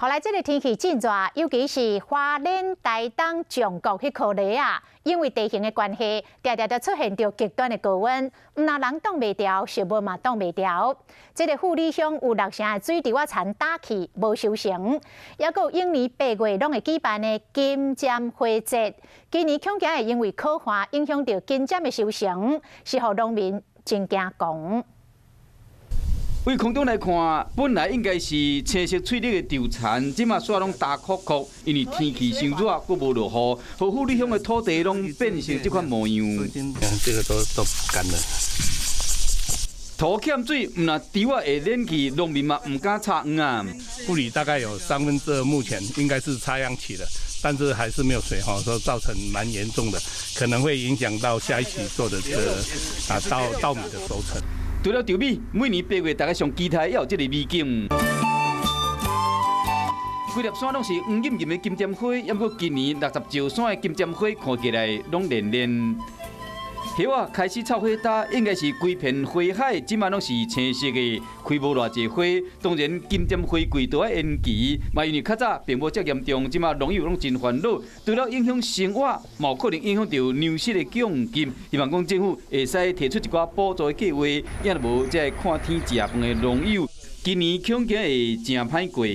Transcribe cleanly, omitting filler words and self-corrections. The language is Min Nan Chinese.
後來這个天氣真熱，尤其是花蓮、台東、彰化彼箍里啊，因為地形的關係，定定都出現著極端的高溫，毋但人擋袂牢，食物嘛擋袂牢。這个富里鄉有六成的水稻仔田打去無收成，抑閣有往年8月攏會舉辦的金針花節，今年恐驚會因為苦旱影響著金針的收成，是予農民真驚狂。對空中來看，本來應該是青色翠綠的稻田，這馬煞攏焦硞硞，因為天氣傷熱，閣無落雨，予富里鄉的土地攏變成這款模樣。這個都乾了。土欠水，毋但稻仔會蔫去，農民嘛毋敢插秧啊。富里大概有三分之二目前應該是插秧期了，但是還是沒有水哈，所以造成蠻嚴重的，可能會影響到下一期做的這個稻米的收成。除了稻米，每年8月大家上期待也有這个美景。規粒山攏是黃艷艷的金針花，毋過今年60石山的金針花看起來攏連連。葉仔開始臭火焦，應該是規片花海，這馬攏是青色的，開無偌濟花。當然金針花季都愛延期，嘛因為較早並無遮嚴重，這馬農友攏真煩惱。除了影響生活，嘛有可能影響著糧食的供給。希望講政府會使提出一寡補助的計劃，也若無這个看天食飯的農友，今年恐驚會誠歹過。